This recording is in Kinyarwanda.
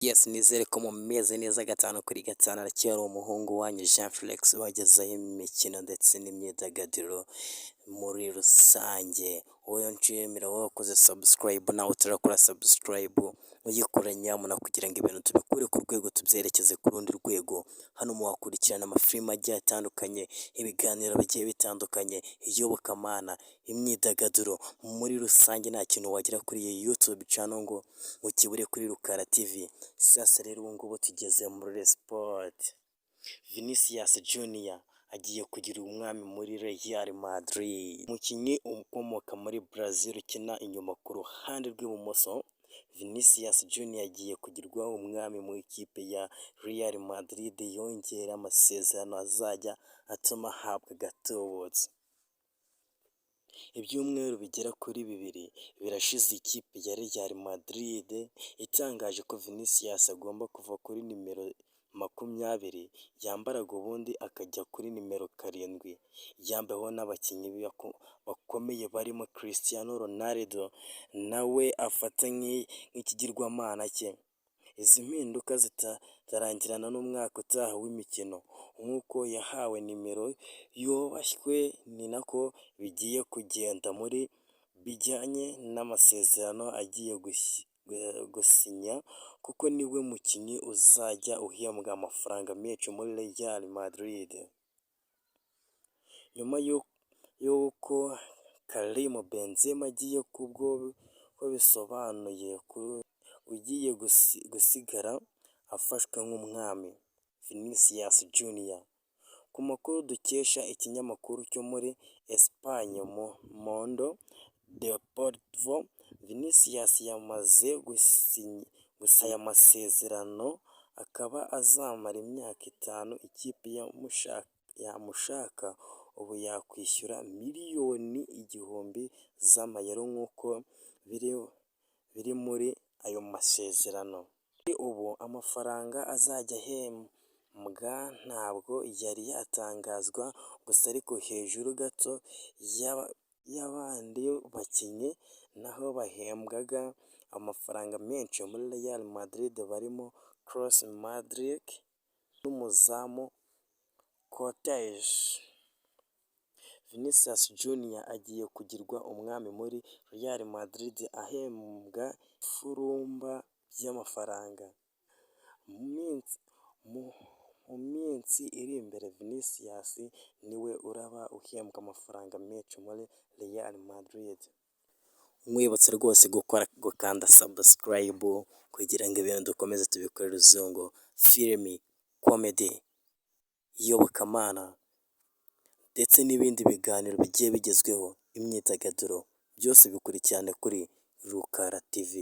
Yes, nizere ko mumeze neza gatanu kuri gatanu. Aracyari umuhungu wanyu Jean Felix, ubagezaho imikino ndetse n'imyidagaduro muri rusange. Wowe nshimira wowe wakoze subscribe, nawe utarakora subscribe uyikora nyamuna, kugira ngo ibintu tubikure ku rwego tubyerekeze ku rundi rwego. Hano muhakurikirana amafilime agiye atandukanye, ibiganiro bigiye bitandukanye, iyobokamana, imyidagaduro muri rusange. Nta kintu wagera kuri iyi YouTube channel ngo ukibure kuri Rukara TV. Sasa rero, ubu ngubu tugeze muri sport. Vinicius Junior agiye kugira umwami muri Real Madrid. Umukinnyi ukomoka muri Brazil ukina inyuma ku ruhande rw'ibumoso, Vinicius Junior, agiye kugirwa umwami mu ikipe ya Real Madrid, yongera amasezerano azajya atuma ahabwa agatubutse. Ibyumweru bigera kuri 2 birashize ikipe ya Real Madrid itangaje ko Vinicius agomba kuva kuri nimero 20 yambaraga ubundi akajya kuri nimero 7 yambaweho n'abakinnyi bakomeye barimo Cristiano Ronaldo, nawe afata nk'ikigirwamana cye. Izi mpinduka zitarangirana n'umwaka utaha w'imikino. Nk'uko yahawe nimero yubashywe, ni nako bigiye kugenda muri bijyanye n'amasezerano agiye gusinya, kuko niwe mukinnyi uzajya uhembwa amafaranga menshi muri Real Madrid. Nyuma y'uko Karim Benzema agiye, kubwo ko bisobanuye ugiye gusigara afashwe nk'umwami, Vinicius Junior. Ku makuru dukesha ikinyamakuru cyo muri Espagne Mundo Deportivo, Vinicius yamaze gusinya aya masezerano, akaba azamara imyaka 5. Ikipe yamushaka ubu yakwishyura miliyoni 1000 z'amayero nk'uko biri muri ayo masezerano. Ubu amafaranga azajya ahembwa ntabwo yari yatangazwa gusa, ariko hejuru gato y'abandi bakinnyi naho bahembwaga amafaranga menshi muri Real Madrid barimo Luka Modric n'umuzamu Courtois. Vinicius Junior agiye kugirwa umwami muri Real Madrid, ahembwa ifurumba by'amafaranga. Mu minsi iri imbere, Vinicius niwe uraba uhembwa amafaranga menshi muri Real Madrid. Nkwibutsa rwose gukora, gukanda subscribe kugira ngo ibintu dukomeze tubikore ruzungu. Filimi, comedy, iyobokamana ndetse n'ibindi biganiro bigiye bigezweho, imyidagaduro, byose bikurikirane kuri Rukara TV.